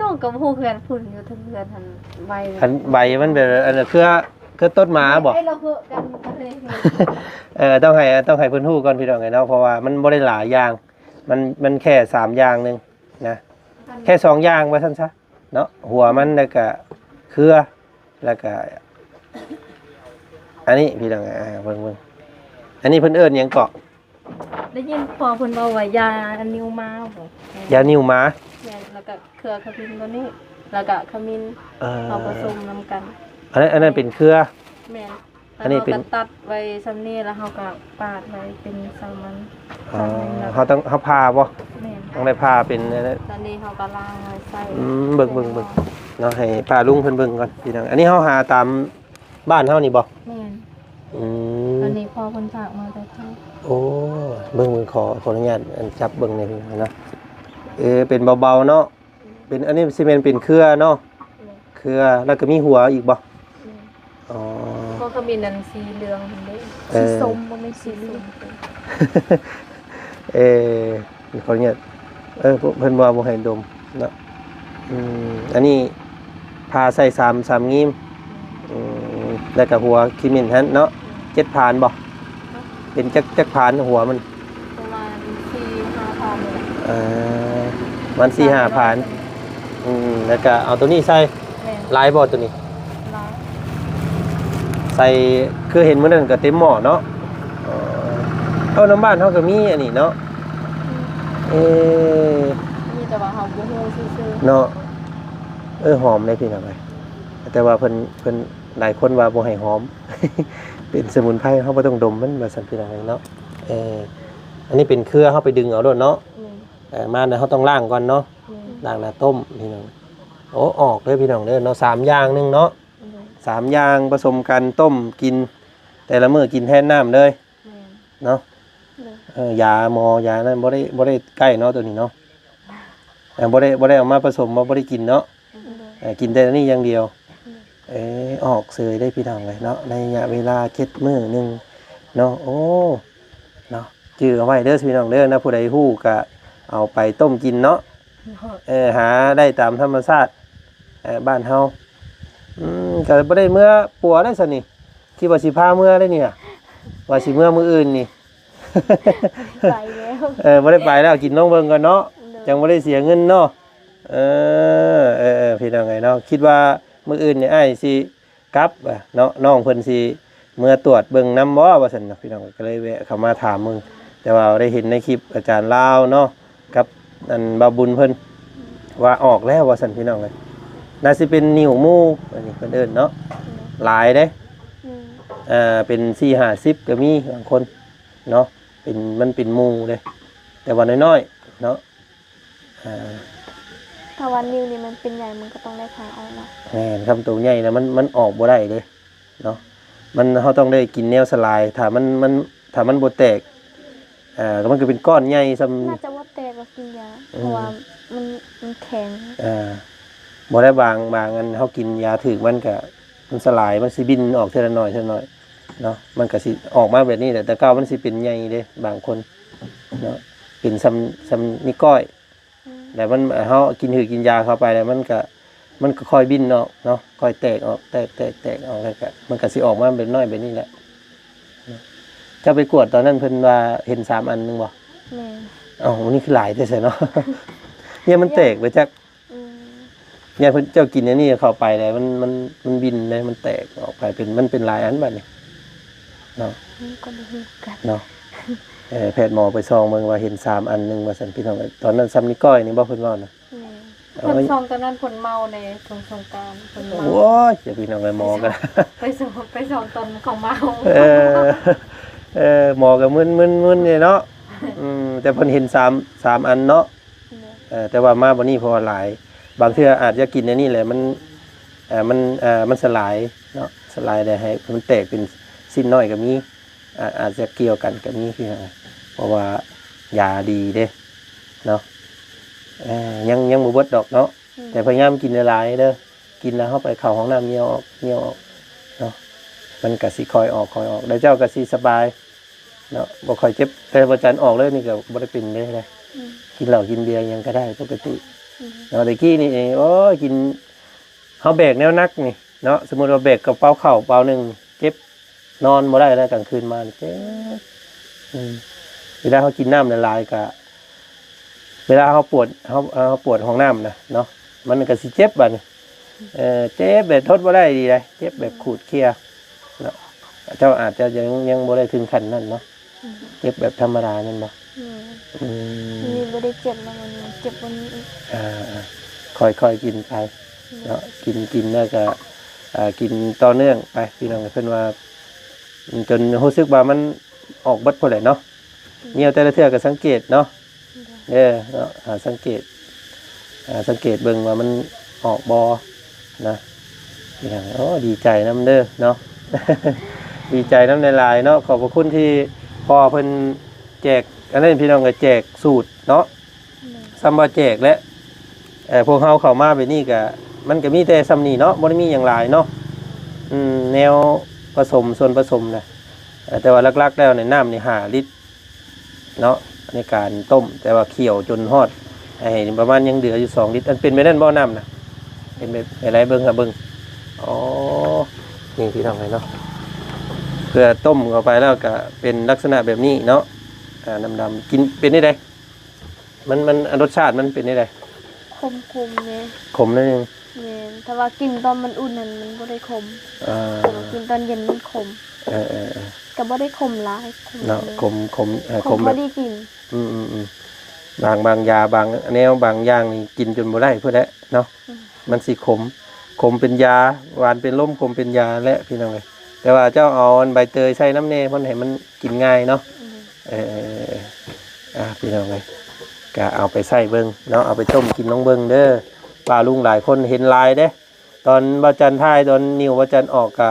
ນ້ອງກໍບໍ່ຮູ້ຄືກັນ ພຸ້ນຢູ່ເທິງເຮືອນຫັ້ນ ໃບ ອັນໃບມັນແບບ ອັນເຄືອ ຄືຕົ້ນໝາບໍ່? ໃຫ້ລາວເຫາະກັນ ເອີ ຕ້ອງໃຫ້ ຕ້ອງໃຫ້ເພິ່ນຮູ້ກ່ອນພີ່ນ້ອງເອີຍເນາະ ເພາະວ່າມັນບໍ່ໄດ້ຫຼາຍຢ່າງ ມັນ ມັນແຄ່ສາມຢ່າງໜຶ່ງນະ ແຄ່ສອງຢ່າງວ່າຊັ້ນຊະເນາະ ຫົວມັນ ແລ້ວກະເຄືອ ແລ້ວກະອັນນີ້ພີ່ນ້ອງ ອ່າ ເບິ່ງ ເບິ່ງ ອັນນີ້ເພິ່ນເອີ້ນຫຍັງເກາະ? ໄດ້ຍິນພໍ່ເພິ່ນເວົ້າວ່າຢານິ້ວມາບໍ? ຢານິ້ວມາ ແມ່ນ ແລ້ວກະເຄືອຂະພິນໂຕນີ້ ແລ້ວກະຂະມິນ ເອີ ເອົາປະສົມນຳກັນ ອັນນັ້ນ ອັນນັ້ນເປັນເຄືອ ແມ່ນ ອັນນີ້ເປັນ ເຮົາກໍຕັດໄວ້ຊ່ຳນີ້ ແລ້ວເຮົາກໍປາດໄວ້ເປັນສາມອັນ ອໍ ສາມອັນ ເຮົາຕ້ອງ ເຮົາຜ່າບໍ່? ແມ່ນ ຕ້ອງໄດ້ຜ່າເປັນອັນນັ້ນ ຕອນນີ້ເຮົາກໍລ້າງໄວ້ໃສ່ ອືມ ເບິ່ງ ເບິ່ງ ເບິ່ງເນາະ ໃຫ້ປ້າລຸງເພິ່ນເບິ່ງກ່ອນພີ່ນ້ອງ ອັນນີ້ເຮົາຫາຕາມ ບ້ານເຮົານີ້ບໍ່? ແມ່ນ ອືມ ອັນນີ້ພໍ່ເພິ່ນຝາກມາແຕ່ໄທ ໂອ້ ເບິ່ງ ເບິ່ງ ຂໍ ຂໍອະນຸຍາດ ອັນ ຈັບເບິ່ງແດ່ເນາະ ເອີ ເປັນເບົາໆເນາະ ເປັນ ອັນນີ້ຊິແມ່ນເປັນເຄືອເນາະ ແມ່ນ ເຄືອ ແລ້ວກໍມີຫົວອີກບໍ່? ແມ່ນ ອໍ ບໍ່ ຂະມິນອັນສີເຫຼືອງຫັ້ນເດ້ ເອີ ສີສົ້ມ ບໍ່ແມ່ນສີເຫຼືອງ ເອີ ຂໍອະນຸຍາດ ເອີ ເພິ່ນວ່າບໍ່ໃຫ້ດົມເນາະ ອືມ ອັນນີ້ຜ່າໃສ່ສາມ ສາມງີມ ອືມ ແລ້ວກະຫົວຂະມິນຫັ້ນເນາະ ເຈັດຜານບໍ່? ເປັນຈັກ ຈັກຜານຫົວມັນ? ປະມານສີ່ຫ້າຜານນີ້ແຫຼະ ເອີ ປະມານສີ່ຫ້າຜານ ອືມ ແລ້ວກະເອົາໂຕນີ້ໃສ່ ແມ່ນ ຫຼາຍບໍ່ໂຕນີ້? ຫຼາຍ ໃສ່ ຄືເຫັນມື້ນັ້ນກໍເຕັມໝໍ້ເນາະ ເອີ ເອົາ ນຳບ້ານເຮົາກໍມີອັນນີ້ເນາະ ເອີ ມີແຕ່ວ່າເຮົາບໍ່ຮູ້ຊື່ໆ ເນາະ ເອີ ຫອມເດ້ພີ່ນ້ອງເອີຍ ແຕ່ວ່າເພິ່ນ ເພິ່ນ ຫຼາຍຄົນວ່າບໍ່ໃຫ້ຫອມ ເປັນສະໝຸນໄພ ເຮົາບໍ່ຕ້ອງດົມມັນວ່າຊັ້ນພີ່ນ້ອງເອີຍເນາະ ເອີ ອັນນີ້ເປັນເຄືອ ເຮົາໄປດຶງເອົາໂລດເນາະ ອືມ ເອີ ມາແລ້ວເຮົາຕ້ອງລ້າງກ່ອນເນາະ ອືມ ລ້າງແລ້ວຕົ້ມພີ່ນ້ອງ ໂອ້ ອອກເດີພີ່ນ້ອງເດີເນາະ ສາມຢ່າງໜຶ່ງເນາະ ອືມ ສາມຢ່າງປະສົມກັນຕົ້ມກິນ ແຕ່ລະມື້ກິນແທນນ້ຳເລີຍ ແມ່ນ ເນາະ ໂດຍ ເອີ ຢາໝໍຢານັ້ນບໍ່ໄດ້ ບໍ່ໄດ້ໃກ້ເນາະ ໂຕນີ້ເນາະ ເອີ ບໍ່ໄດ້ ບໍ່ໄດ້ເອົາມາປະສົມ ບໍ່ ບໍ່ໄດ້ກິນເນາະ ໂດຍ ເອີ ກິນແຕ່ອັນນີ້ຢ່າງດຽວ ໂດຍ ເອີ ອອກເສີຍເດ້ພີ່ນ້ອງເອີຍເນາະ ໃນໄລຍະເວລາເຈັດມື້ໜຶ່ງເນາະ ໂອ້ ເນາະ ຈື່ເອົາໄວ້ເດີພີ່ນ້ອງເດີ ນະ ຜູ້ໃດຮູ້ກະເອົາໄປຕົ້ມກິນເນາະ ເອີ ຫາໄດ້ຕາມທຳມະຊາດ ເອີ ບ້ານເຮົາ ອືມ ກໍບໍ່ໄດ້ເມືອປົວໄດ້ຊັ້ນນີ້ ຄິດວ່າຊິພາເມືອໄດ້ນີ້ນະ ວ່າຊິເມືອມື້ອື່ນນີ້ ໄປແລ້ວ ເອີ ບໍ່ໄດ້ໄປແລ້ວ ກິນລອງເບິ່ງກ່ອນເນາະ ໂດຍ ຈັ່ງບໍ່ໄດ້ເສຍເງິນເນາະ ເອີ ເອີ ເອີ ພີ່ນ້ອງເອີຍເນາະ ຄິດວ່າມື້ອື່ນນີ້ອ້າຍຊິ ກັບວ່າເນາະ ນ້ອງເພິ່ນຊິເມືອຕວດເບິ່ງນຳບໍ່ວ່າຊັ້ນເນາະ ພີ່ນ້ອງ ກໍເລີຍແວະເຂົ້າມາຖາມເບິ່ງ ແຕ່ວ່າໄດ້ເຫັນໃນຄລິບອາຈານລາວເນາະ ກັບອັນບ່າວບຸນເພິ່ນວ່າອອກແລ້ວວ່າຊັ້ນ ພີ່ນ້ອງເອີຍ ໜ້າຊິເປັນນິ້ວໝູ່ ອັນນີ້ເພິ່ນເອີ້ນເນາະ ອືມ ຫຼາຍເດ້ ອືມ ເປັນສີ່ຫ້າສິບກໍມີບາງຄົນເນາະ ເປັນ ມັນເປັນໝູ່ເດ້ ແຕ່ວ່ານ້ອຍໆເນາະ ອ່າ ຖ້າວ່ານິ້ວນີ້ມັນເປັນໃຫຍ່ ມັນກໍຕ້ອງໄດ້ຜ່າອອກເນາະ ແມ່ນ ຄັນໂຕໃຫຍ່ນະ ມັນ ມັນອອກບໍ່ໄດ້ເດ້ເນາະ ມັນ ເຮົາຕ້ອງໄດ້ກິນແນວສະຫຼາຍ ຖ້າມັນ ມັນ ຖ້າມັນບໍ່ແຕກ ອ່າ ມັນກໍເປັນກ້ອນໃຫຍ່ຊ່ຳ ໜ້າຈະບໍ່ແຕກ ກໍກິນຢາ ອືມ ເພາະວ່າມັນ ມັນແຂງ ອ່າ ບໍ່ໄດ້ ບາງ ບາງອັນເຮົາກິນຢາຖືກ ມັນກໍ ມັນສະຫຼາຍ ມັນຊິບິນອອກເທື່ອລະໜ້ອຍ ເທື່ອລະໜ້ອຍເນາະ ມັນກໍຊິອອກມາແບບນີ້ແຫຼະ ແຕ່ເກົ່າມັນຊິເປັນໃຫຍ່ເດ້ ບາງຄົນເນາະ ເປັນຊ່ຳ ຊ່ຳນິ້ວກ້ອຍ ອືມ ແລ້ວມັນ ເຮົາກິນຫືດກິນຢາເຂົ້າໄປແລ້ວ ມັນກະ ມັນກະຄ່ອຍບິນອອກເນາະ ຄ່ອຍແຕກອອກ ແຕກ ແຕກ ແຕກອອກ ແລ້ວກະ ມັນກະຊິອອກມາແບບນ້ອຍແບບນີ້ແຫຼະເນາະ ເຈົ້າໄປກວດຕອນນັ້ນເພິ່ນວ່າເຫັນສາມອັນໜຶ່ງບໍ່? ແມ່ນ ເອົ້າ ນີ້ຄືຫຼາຍແທ້ຊະເນາະ ຢ້ານມັນແຕກໄປຈັກ ອືມ ຢ້ານເພິ່ນ ເຈົ້າກິນອັນນີ້ເຂົ້າໄປແລ້ວ ມັນ ມັນ ມັນບິນເດ້ ມັນແຕກອອກໄປເປັນ ມັນເປັນຫຼາຍອັນບັດນີ້ເນາະ ມັນກໍບໍ່ຮູ້ກັນເນາະ ເອີ ແພດໝໍໄປສ່ອງເບິ່ງວ່າເຫັນສາມອັນໜຶ່ງວ່າຊັ້ນ ພີ່ນ້ອງເອີຍ ຕອນນັ້ນຊ່ຳນິ້ວກ້ອຍນີ້ບໍ່ ເພິ່ນເວົ້ານະ ແມ່ນ ເອີ ເພິ່ນສ່ອງຕອນນັ້ນເພິ່ນເມົາໃນຊ່ວງສົງການ ເພິ່ນເມົາ ໂອ້ຍ ເຈົ້າພີ່ນ້ອງເອີຍ ໝໍກໍ ໄປສ່ອງ ໄປສ່ອງຕອນເຂົາເມົາ ເອີ ເອີ ໝໍກໍມຶນໆໆນີ້ເນາະ ອືມ ແຕ່ເພິ່ນເຫັນສາມ ສາມອັນເນາະ ໂດຍ ເອີ ແຕ່ວ່າມາບັດນີ້ເພາະວ່າຫຼາຍ ບາງເທື່ອອາດຈະກິນອັນນີ້ແຫຼະ ມັນ ເອີ ມັນ ເອີ ມັນສະຫຼາຍເນາະ ສະຫຼາຍແລ້ວໃຫ້ມັນແຕກເປັນຊິ້ນນ້ອຍກໍມີ ອາດ ອາດຈະກ່ຽວກັນກໍມີ ເພາະວ່າ ຢາດີເດ້ເນາະ. ເອີ ຍັງ ຍັງບໍ່ເບິດດອກເນາະ ອືມ ແຕ່ພະຍາຍາມກິນຫຼາຍໆເດີ. ກິນແລ້ວເຮົາໄປເຂົ້າຫ້ອງນ້ຳ ຍ່ຽວອອກ ຍ່ຽວອອກເນາະ ມັນກະຊິຄ່ອຍອອກ ຄ່ອຍອອກ ແລ້ວເຈົ້າກະຊິສະບາຍເນາະ ບໍ່ຄ່ອຍເຈັບ. ແຕ່ວ່າຈັນອອກເລີຍນີ້ກະບໍ່ໄດ້ເປັນເດ້ ອືມ ກິນເຫຼົ້າກິນເບຍຫຍັງກະໄດ້ປົກກະຕິ ອືມ ເນາະ. ແຕ່ກີ້ນີ້ເອງ ໂອ້ຍ ກິນ ເຮົາແບກແນວໜັກນີ້ເນາະ ສົມມຸດວ່າແບກກະເປົາເຂົ້າເປົາໜຶ່ງ ເຈັບ ນອນບໍ່ໄດ້ແລ້ວ ກາງຄືນມານີ້ເຈັບ ອືມ ເວລາເຮົາກິນນ້ຳຫຼາຍໆກະ ເວລາເຮົາປວດ ເຮົາ ເຮົາປວດຫ້ອງນ້ຳນະເນາະ ມັນກະຊິເຈັບບາດນີ້ ເອີ ເຈັບແບບທົນບໍ່ໄດ້ອີ່ຫຼີໃດ ເຈັບແບບຂູດເຄຍເນາະ. ເຈົ້າອາດຈະຍັງ ຍັງບໍ່ໄດ້ເຖິງຂັ້ນນັ້ນເນາະ ອືມ ເຈັບແບບທຳມະດາແມ່ນບໍ່? ແມ່ນ ອືມ ນີ້ບໍ່ໄດ້ເຈັບແລ້ວ ມັນເຈັບກວ່ານີ້ອີກ. ອ່າ ອ່າ ຄ່ອຍໆກິນໄປເນາະ ອືມ ກິນ ກິນແລ້ວກະ ອ່າ ກິນຕໍ່ເນື່ອງໄປ ພີ່ນ້ອງ. ເພິ່ນວ່າ ຈົນຮູ້ສຶກວ່າມັນອອກເບິດພຸ້ນແຫຼະເນາະ ອືມ ຍ່ຽວແຕ່ລະເທື່ອກະສັງເກດເນາະ ໂດຍ ເດີເນາະ ຫາສັງເກດ ຫາສັງເກດເບິ່ງວ່າມັນອອກບໍ່ນະ ພີ່ນ້ອງ. ໂອ້ ດີໃຈນຳເດີເນາະ ດີໃຈນຳຫຼາຍໆເນາະ. ຂອບພະຄຸນທີ່ພໍ່ເພິ່ນແຈກ ອັນນັ້ນ ພີ່ນ້ອງ ກະແຈກສູດເນາະ ໂດຍ ສ່ຳວ່າແຈກແຫຼະ ເອີ ພວກເຮົາເຂົ້າມາແບບນີ້ກະ ມັນກະມີແຕ່ສ່ຳນີ້ເນາະ ບໍ່ໄດ້ມີຫຍັງຫຼາຍເນາະ ອືມ ແນວປະສົມ ສ່ວນປະສົມນະ ເອີ ແຕ່ວ່າຫຼັກໆແລ້ວນີ້ ນ້ຳນີ້ຫ້າລິດເນາະ ໃນການຕົ້ມ ແຕ່ວ່າຂ້ຽວຈົນຮອດ ໃຫ້ປະມານຍັງເຫຼືອຢູ່ສອງລິດ. ອັນເປັນແບບນັ້ນບໍ່ ນ້ຳນະ ເປັນແບບໃດ ເບິ່ງຫາເບິ່ງ. ອໍ ນີ້ ພີ່ນ້ອງເອີຍເນາະ ເພື່ອຕົ້ມເຂົ້າໄປແລ້ວກະເປັນລັກສະນະແບບນີ້ເນາະ ອ່າ ດຳໆ ກິນເປັນແນວໃດ? ມັນ ມັນ ອັນ ລົດຊາດມັນເປັນແນວໃດ? ຂົມໆແດ່ ຂົມໜ້ອຍໜຶ່ງ. ແມ່ນ ຖ້າວ່າກິນຕອນມັນອຸ່ນຫັ້ນມັນບໍ່ໄດ້ຂົມ ອ່າ ແຕ່ວ່າກິນຕອນເຢັນມັນຂົມ. ເອີໆໆ ກະບໍ່ໄດ້ຂົມຫຼາຍ ຂົມເນາະ ໜ້ອຍໜຶ່ງ ຂົມ ຂົມ ເອີ ຂົມ ຂົມແບບພໍດີກິນ. ອືມໆໆ ບາງ ບາງຢາ ບາງແນວ ບາງຢ່າງນີ້ກິນຈົນບໍ່ໄດ້ພຸ້ນແຫຼະເນາະ ອືມ ມັນຊິຂົມ ຂົມເປັນຢາ ຫວານເປັນລົມ ຂົມເປັນຢາແຫຼະ ພີ່ນ້ອງເອີຍ. ແຕ່ວ່າເຈົ້າເອົາ ອັນ ໃບເຕີຍໃສ່ນຳແດ່ ເພາະໃຫ້ມັນກິນງ່າຍເນາະ ອືມ ເອີ ອ່າ ພີ່ນ້ອງເອີຍ ກະເອົາໄປໃຊ້ເບິ່ງເນາະ ເອົາໄປຕົ້ມກິນລອງເບິ່ງເດີ. ປ້າລຸງຫຼາຍຄົນເຫັນຫຼາຍເດ້ ຕອນບ່າວຈັນຖ່າຍ ຕອນນິວບ່າວຈັນອອກ ກະ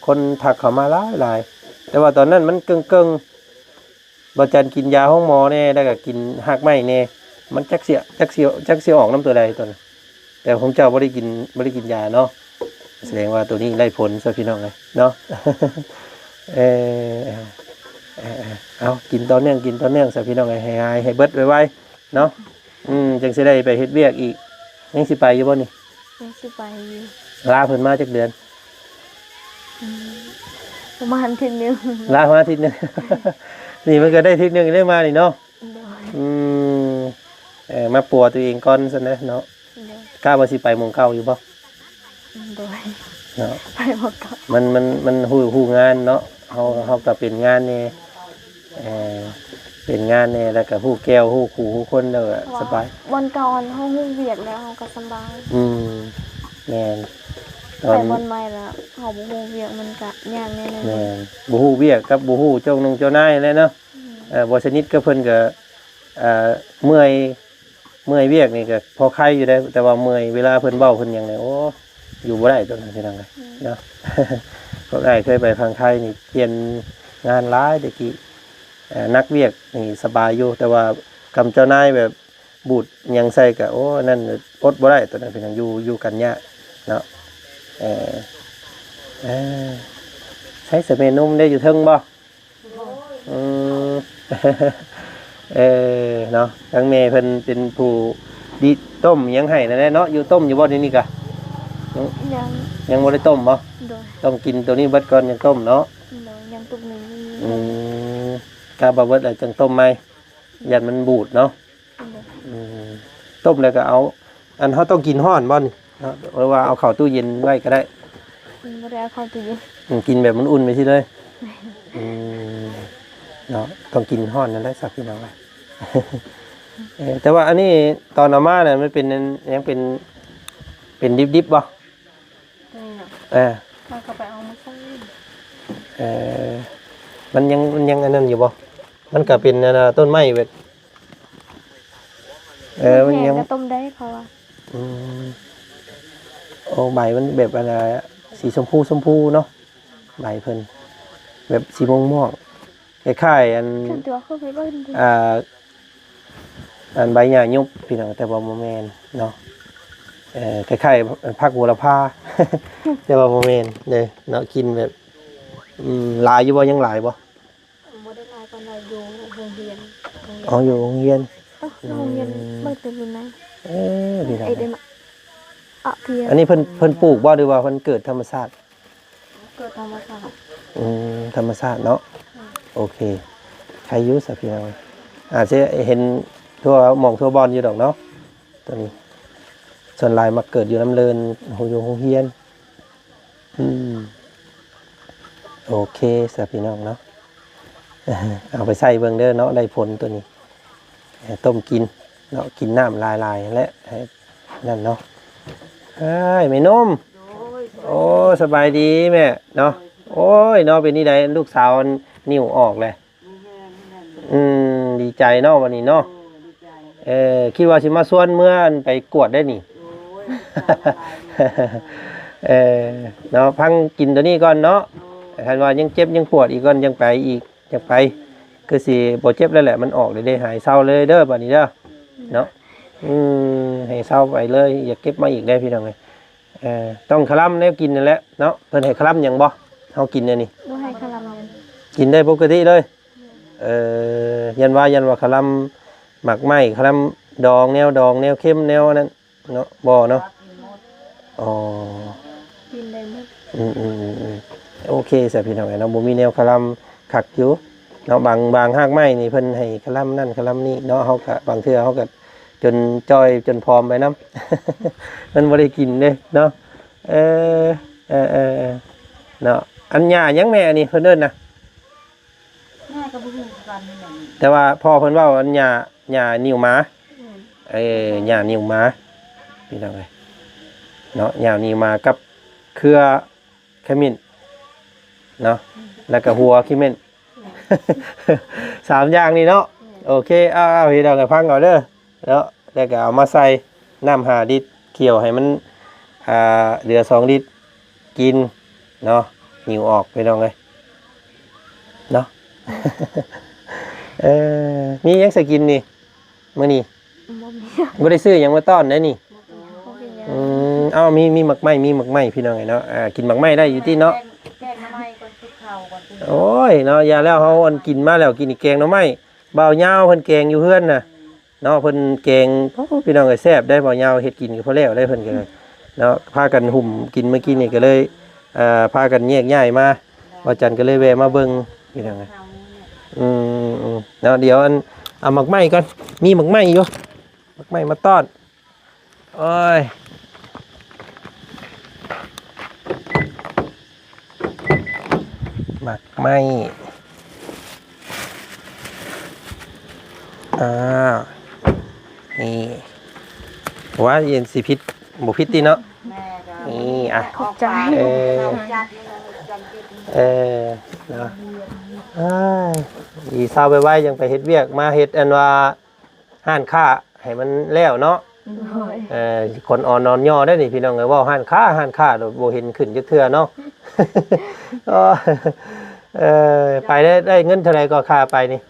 ຄົນທັກເຂົ້າມາຫຼາຍໆ ແຕ່ວ່າຕອນນັ້ນມັນເກິ່ງໆ ບ່າວຈັນກິນຢາໂຮງໝໍແດ່ ແລ້ວກະກິນຮາກໄມ້ແດ່ ມັນຈັກຊິ ຈັກຊິ ຈັກຊິອອກນຳໂຕໃດໂຕນັ້ນ. ແຕ່ຂອງເຈົ້າບໍ່ໄດ້ກິນ ບໍ່ໄດ້ກິນຢາເນາະ ສະແດງວ່າໂຕນີ້ໄດ້ຜົນຊະ ພີ່ນ້ອງເອີຍເນາະ. ເອີ ເອີ ເອີ ເອົາ ກິນຕໍ່ເນື່ອງ ກິນຕໍ່ເນື່ອງຊະ ພີ່ນ້ອງເອີຍ ໃຫ້ຫາຍໃຫ້ເບິດໄວໆເນາະ. ອືມ ຈັ່ງຊິໄດ້ໄປເຮັດວຽກອີກ. ຍັງຊິໄປຢູ່ບໍ່ນີ້? ຍັງຊິໄປຢູ່. ລາເພິ່ນມາຈັກເດືອນ? ອືມ ປະມານທິດໜຶ່ງ. ລາມາທິດໜຶ່ງ ນີ້ມັນກະໄດ້ທິດໜຶ່ງໄດ້ມານີ້ເນາະ. ໂດຍ ອືມ ເອີ ມາປົວໂຕເອງກ່ອນຊັ້ນເນາະ. ໂດຍ ກະວ່າຊິໄປໝ່ອງເກົ່າຢູ່ບໍ່? ໂດຍ ເນາະ ໄປໝ່ອງເກົ່າ. ມັນ ມັນ ມັນຮູ້ ຮູ້ງານເນາະ ເຮົາ ເຮົາກະເປັນງານແດ່ ເອີ ເປັນງານແດ່ ແລ້ວກະຮູ້ແກ່ວ ຮູ້ຄູ່ ຮູ້ຄົນ ແລ້ວກະສະບາຍ. ບ່ອນເກົ່າຫັ້ນເຮົາຮູ້ວຽກແລ້ວ ເຮົາກະສະບາຍ. ອືມ ແມ່ນ ຕອນ ໄປບ່ອນໃໝ່ແລ້ວເຮົາບໍ່ຮູ້ວຽກ ມັນກະຍາກແດ່ໜຶ່ງ. ແມ່ນ ບໍ່ຮູ້ວຽກກັບບໍ່ຮູ້ເຈົ້ານົງເຈົ້ານາຍແຫຼະເນາະ. ອືມ ເອີ ບໍ່ສະໜິດກັບເພິ່ນກະ ເອີ ເມື່ອຍ ເມື່ອຍວຽກນີ້ກະພໍໄຄຢູ່ເດ້ ແຕ່ວ່າເມື່ອຍເວລາເພິ່ນເວົ້າເພິ່ນຫຍັງນີ້ ໂອ້ ຢູ່ບໍ່ໄດ້ໂຕນັ້ນ ພີ່ນ້ອງເອີຍ ອືມ ເນາະ. ພວກອ້າຍເຄີຍໄປຝັ່ງໄທນີ້ປ່ຽນງານຫຼາຍແຕ່ກີ້ ເອີ ໜັກວຽກນີ້ສະບາຍຢູ່ ແຕ່ວ່າກຳເຈົ້ານາຍແບບບູດຫຍັງໃສ່ກະ ໂອ້ ອັນນັ້ນອົດບໍ່ໄດ້ໂຕນັ້ນ ພີ່ນ້ອງ ຢູ່ ຢູ່ກັນຍາກເນາະ. ເອີ ເອີ ໃສສະແມ່ນຸ່ມໄດ້ຢູ່ເທິງບໍ່? ອືມ ເອີ ເນາະ ທາງແມ່ເພິ່ນເປັນຜູ້ດິຕົ້ມຫຍັງໃຫ້ນັ້ນແຫຼະເນາະ. ຢູ່ ຕົ້ມຢູ່ບໍ່ດຽວນີ້ກະ? ຍັງ ຍັງ ຍັງບໍ່ໄດ້ຕົ້ມບໍ່? ໂດຍ ຕ້ອງກິນໂຕນີ້ເບິດກ່ອນຍັງຕົ້ມເນາະ. ໂດຍ ຍັງຕຸກໜຶ່ງ. ອືມ ກະບໍ່ເບິດແລ້ວຈັ່ງຕົ້ມໃໝ່ ຢ້ານມັນບູດເນາະ. ໂດຍ ອືມ ຕົ້ມແລ້ວກະເອົາ ອັນ ເຮົາຕ້ອງກິນຮ້ອນບໍ່ນີ້? ເນາະ ຫຼືວ່າເອົາເຂົ້າຕູ້ເຢັນໄວ້ກະໄດ້. ອືມ ບໍ່ໄດ້ເອົາເຂົ້າຕູ້ເຢັນ. ອືມ ກິນແບບມັນອຸ່ນໄປຊີ້ເລີຍ. ແມ່ນ ອືມ ເນາະ ຕ້ອງກິນຮ້ອນນັ້ນແຫຼະຊະ ພີ່ນ້ອງເອີຍ. ເອີ ແຕ່ວ່າອັນນີ້ຕອນເອົາມານະ ມັນເປັນ ຍັງເປັນ ເປັນດິບໆບໍ່? ໂຕນີ້ເນາະ ເອີ ເຮົາກະໄປເອົາມາໃສ່. ເອີ ມັນຍັງ ມັນຍັງອັນນັ້ນຢູ່ບໍ່? ມັນກະເປັນອັນນ່າ ຕົ້ນໄມ້ແບບ ເອີ ມັນຍັງ ແຫ້ງກະຕົ້ມໄດ້ເຂົາວ່າ. ອືມ ໂອ້ ໃບມັນແບບອັນນ່າ ສີຊົມພູຊົມພູເນາະ ໃບເພິ່ນແບບສີມ່ວງໆ ຄ້າຍໆ ອັນ ອ່າ ອັນໃບຫຍ້າຍຸບພີ່ນ້ອງ ແຕ່ວ່າບໍ່ແມ່ນເນາະ ເອີ ຄ້າຍໆ ຜັກໂຫລະພາ ແຕ່ວ່າບໍ່ແມ່ນເດ້ເນາະ ກິນແບບ ອືມ ຫຼາຍຢູ່ບໍ່? ຍັງຫຼາຍບໍ່? ບໍ່ໄດ້ຫຼາຍປານໃດ ຢູ່ໂຮງຮຽນ ໂຮງຮຽນ ອໍ ຢູ່ໂຮງຮຽນ ເອີ ຢູ່ໂຮງຮຽນ ອືມ ເບິ່ງແຕ່ຢູ່ໃນ ເອີ ພີ່ນ້ອງ ເອີ ເດ້ມາ ອະ ເພຍ ອັນນີ້ເພິ່ນ ເພິ່ນປູກບໍ່ ຫຼືວ່າເພິ່ນເກີດທຳມະຊາດ? ເກີດທຳມະຊາດ ອືມ ທຳມະຊາດເນາະ ອືມ ໂອເຄ ໄຄຢູ່ຊະພີ່ນ້ອງ ອາດຈະເຫັນທົ່ວໝ່ອງທົ່ວບ່ອນຢູ່ດອກເນາະ ຕົວນີ້ ສ່ວນຫຼາຍມັກເກີດຢູ່ນຳເລີນ ຢູ່ໂຮງຮຽນ ອືມ ໂອເຄຊະພີ່ນ້ອງເນາະ ເອົາໄປໃສ່ເບິ່ງເດີເນາະ ໄດ້ຜົນຕົວນີ້ ຕົ້ມກິນເນາະ ກິນນ້ຳຫຼາຍໆ ແລະ ໃຫ້ນັ້ນເນາະ ເອີຍ ແມ່ນົມ ໂອ້ຍ ສະບາຍດີແມ່ເນາະ ໂອ້ຍເນາະ ເປັນຈັ່ງໃດ ລູກສາວນິ້ວອອກແລ້ວ? ອືມ ດີໃຈເນາະ ບັດນີ້ເນາະ ເອີ ຄິດວ່າຊິມາຊວນເມືອໄປກວດໄດ໋ນີ້ ເອີ ເນາະ ພັງກິນຕົວນີ້ກ່ອນເນາະ ຄັນວ່າຍັງເຈັບຍັງປວດອີກກ່ອນ ຈັ່ງໄປອີກ ຈັ່ງໄປ ຄືຊິບໍ່ເຈັບແລ້ວແຫຼະ ມັນອອກເລີຍເດ້ ໃຫ້ເຊົາເລີຍເດີ ບັດນີ້ເດີ ເນາະ ອືມ ໃຫ້ເຊົາໄປເລີຍ ຢ່າເກັບມາອີກເດ້ ພີ່ນ້ອງເອີຍ ເອີ ຕ້ອງຄະລຳແນວກິນນັ້ນແຫຼະເນາະ ເພິ່ນໃຫ້ຄະລຳຫຍັງບໍ່ ເຮົາກິນແນວນີ້ ບໍ່ໃຫ້ຄະລຳ ກິນໄດ້ປົກກະຕິເລີຍ ເອີ ຢ້ານວ່າ ຢ້ານວ່າຄະລຳໝາກໄມ້ ຄະລຳດອງ ແນວດອງ ແນວເຄັມ ແນວອັນນັ້ນເນາະ ບໍ່ເນາະ ອໍ ກິນໄດ້ໝົດ ອືມໆໆໆ ໂອເຄຊະພີ່ນ້ອງເອີຍເນາະ ບໍ່ມີແນວຄະລຳຄັກຢູ່ເນາະ ບາງ ບາງຮາກໄມ້ນີ້ເພິ່ນໃຫ້ຄະລຳນັ້ນຄະລຳນີ້ເນາະ ເຮົາກະ ບາງເທື່ອເຮົາກະຈົນຈ່ອຍຈົນຜອມໄປນຳ ມັນບໍ່ໄດ້ກິນເດ້ເນາະ ເອີ ເອີໆໆ ເນາະ ອັນຫຍ້າຫຍັງແມ່ ອັນນີ້ເພິ່ນເອີ້ນນະ? ແມ່ກໍບໍ່ຮູ້ຄືກັນນີ້ແຫຼະ ແຕ່ວ່າພໍ່ເພິ່ນເວົ້າອັນຫຍ້າ ຫຍ້ານິ້ວໝາ ອືມ ເອີ ຫຍ້ານິ້ວໝາ ພີ່ນ້ອງເອີຍເນາະ ຫຍ້ານິ້ວໝາກັບເຄືອຂະມິ້ນເນາະ ອືມ ແລ້ວກໍຫົວຂະມິ້ນ ອືມ ສາມຢ່າງນີ້ເນາະ ອືມ ໂອເຄ ເອົາໆ ພີ່ນ້ອງກໍຟັງເອົາເດີ ເນາະ ແລ້ວກໍເອົາມາໃສ່ນ້ຳຫ້າລິດ ຂ້ຽວໃຫ້ມັນ ອ່າ ເຫຼືອສອງລິດ ກິນເນາະ ຫິວອອກພີ່ນ້ອງເອີຍເນາະ ເອີ ມີຫຍັງໃສ່ກິນນີ້ ມື້ນີ້? ບໍ່ມີ ບໍ່ໄດ້ຊື້ຫຍັງມາຕ້ອນໄດ໋ນີ້ ບໍ່ເປັນຫຍັງ ອືມ ເອົາ ມີ ມີໝາກໄມ້ ມີໝາກໄມ້ ພີ່ນ້ອງເອີຍເນາະ ອ່າ ກິນໝາກໄມ້ໄດ້ຢູ່ຕິເນາະ ແກງ ແກງໜໍ່ໄມ້ກ່ອນ ກິນເຂົ້າກ່ອນ ໂອ້ຍ ເນາະ ຢ່າແລ້ວ ເຮົາອັນກິນມາແລ້ວ ກິນອີກແກງໜໍ່ໄມ້ ບ່າວຍາວເພິ່ນແກງຢູ່ເຮືອນນະ ເນາະ ເພິ່ນແກງ ໂອ້ ພີ່ນ້ອງເອີຍ ແຊບໄດ໋ ບ່າວຍາວເຮັດກິນກັບເຂົາແລ້ວໄດ໋ ເພິ່ນກໍໄດ້ເນາະ ພາກັນຫຸ້ມກິນມື້ກີ້ນີ້ ກໍເລີຍ ເອີ ພາກັນແຍກຍ້າຍມາ ບ່າວຈັນກໍເລີຍແວ່ມາເບິ່ງ ພີ່ນ້ອງເອີຍ ອືມໆ ເນາະ ດຽວອັນ ເອົາໝາກໄມ້ກ່ອນ ມີໝາກໄມ້ຢູ່ ໝາກໄມ້ມາຕ້ອນ ໂອ້ຍ ໝາກໄມ້ ອ່າ ນີ້ ວ່າເຢັນຊິຜິດ ບໍ່ຜິດຕິເນາະ ແມ່ກໍ ນີ້ ອ່ະ ຂອບໃຈ ເອີ ເອີ ເນາະ ອ້າຍ ດີເຊົາໄວໆ ຈັ່ງໄປເຮັດວຽກ ມາເຮັດອັນວ່າ ຮ້ານຄ້າໃຫ້ມັນແລ້ວເນາະ ໂດຍ ເອີ ຄົນອ່ອນນອນຍໍໄດ້ນີ້ ພີ່ນ້ອງເອີຍ ເວົ້າຮ້ານຄ້າ ຮ້ານຄ້າໂດດບໍ່ເຫັນຂຶ້ນຈັກເທື່ອເນາະ ເອີ ໄປໄດ້ ໄດ້ເງິນເທົ່າໃດກໍຄ່າໄປນີ້?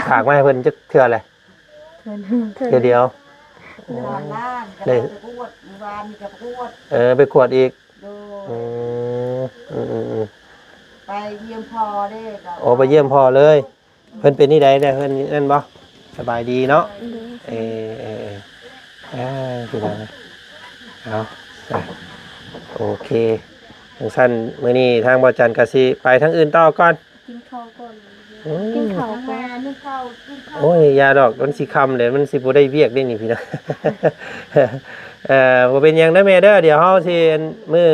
ຝາກມາໃຫ້ເພິ່ນຈັກເທື່ອແຫຼະ? ເທື່ອດຽວ ໂອ້ ໄດ້ ເອີ ໄປກວດອີກ ໂດຍ ອືມ ອືມໆໆ ໄປຢ້ຽມພໍ່ເດ້ ໂອ້ ໄປຢ້ຽມພໍ່ເລີຍ ເພິ່ນເປັນຈັ່ງໃດແດ່ ເພິ່ນນັ້ນບໍ່? ສະບາຍດີເນາະ ໂດຍ ເອີ ເອີ ເອີ ເອີ ພີ່ນ້ອງ ເອົາ ໂອເຄ ຈັ່ງຊັ້ນ ມື້ນີ້ທາງບ່າວຈັນກໍຊິໄປທາງອື່ນຕໍ່ກ່ອນ ກິນເຂົ້າກ່ອນ ອືມ ກິນເຂົ້າກ່ອນ ໂອ້ຍ ຢ່າດອກ ມັນຊິຄ່ຳເດ້ ມັນຊິບໍ່ໄດ້ວຽກເດ້ນີ້ ພີ່ນ້ອງ ເອີ ບໍ່ເປັນຫຍັງເດີແມ່ເດີ ດຽວເຮົາຊິ ມື້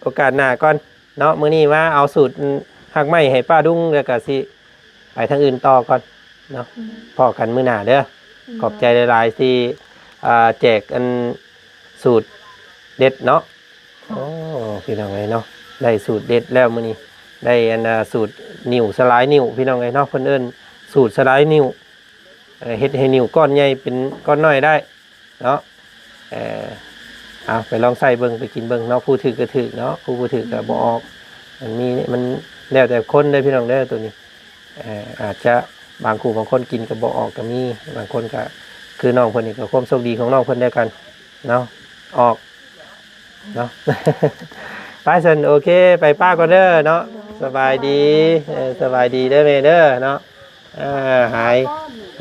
ໂອກາດໜ້າກ່ອນ ເນາະ ມື້ນີ້ມາເອົາສູດ ອືມ ຮາກໄມ້ໃຫ້ປ້າດຸງ ແລ້ວກໍຊິໄປທາງອື່ນຕໍ່ກ່ອນເນາະ ອືມ ພໍ້ກັນມື້ໜ້າເດີ ອືມ ຂອບໃຈຫຼາຍໆ ທີ່ ອ່າ ແຈກອັນສູດເດັດເນາະ ໂອ້ ພີ່ນ້ອງເອີຍເນາະ ໄດ້ສູດເດັດແລ້ວມື້ນີ້ ໄດ້ອັນ ອ່າ ສູດນິ້ວສະຫຼາຍນິ້ວ ພີ່ນ້ອງເອີຍເນາະ ເພິ່ນເອີ້ນສູດສະຫຼາຍນິ້ວ ເອີ ເຮັດໃຫ້ນິ້ວກ້ອນໃຫຍ່ເປັນກ້ອນນ້ອຍໄດ້ ເນາະ ເອີ ເອົາໄປລອງໃຊ້ເບິ່ງ ໄປກິນເບິ່ງເນາະ ຜູ້ຖືກກໍຖືກເນາະ ຜູ້ບໍ່ຖືກກໍບໍ່ອອກ ມັນມີ ມັນແລ້ວແຕ່ຄົນເດີພີ່ນ້ອງເດີ ໂຕນີ້ ເອີ ອາດຈະ ບາງຄູ່ບາງຄົນກິນກໍບໍ່ອອກກໍມີ ບາງຄົນກໍຄືນ້ອງເພິ່ນນີ້ ກໍຄວາມໂຊກດີຂອງນ້ອງເພິ່ນແລ້ວກັນເນາະ ອອກເນາະ ໄປຊັ້ນ ໂອເຄ ໄປປ້າກ່ອນເດີເນາະ ສະບາຍດີ ເອີ ສະບາຍດີເດີແມ່ເດີເນາະ ເອີ ຫາຍ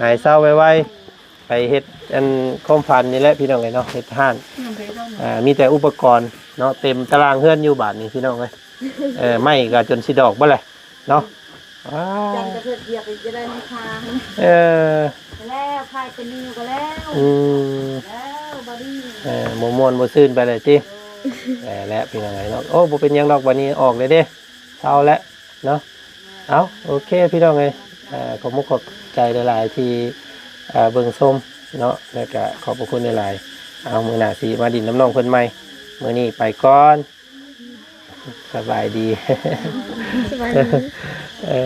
ຫາຍເຊົາໄວໆ ໄປເຮັດອັນຄວາມຝັນນີ້ແຫຼະພີ່ນ້ອງເອີຍເນາະ ເຮັດຮ້ານ ອ່າ ມີແຕ່ອຸປະກອນເນາະ ເຕັມຕາລາງເຮືອນຢູ່ບາດນີ້ພີ່ນ້ອງເອີຍ ເອີ ໄມ້ກໍຈົນຊິດອກເບິດແຫຼະເນາະ ວ້າ ຈັນກະເທີດຢຽບຈະໄດ້ມີຄາ ເອີ ແລ້ວພາຍເປັນນິວກໍແລ້ວ ອືມ ແລ້ວບໍ່ດີ ເອີ ບໍ່ມ່ວນບໍ່ຊື່ນໄປເລີຍຕິ ແລ້ວພີ່ນ້ອງເອີຍເນາະ ໂອ້ ບໍ່ເປັນຫຍັງດອກ ບາດນີ້ອອກແລ້ວເດ້ ເຊົາແລ້ວເນາະ ເອົ້າ ໂອເຄພີ່ນ້ອງເອີຍ ເອີ ຂອບມຸກຂອບໃຈຫຼາຍໆທີ່ ເອີ ເບິ່ງຊົມເນາະ ແລ້ວກະຂອບພະຄຸນຫຼາຍໆ ເອົາ ມື້ໜ້າຊິມາດິນນຳນ້ອງເພິ່ນໃໝ່ ມື້ນີ້ໄປກ່ອນ ສະບາຍດີ ສະບາຍດີ ເອີ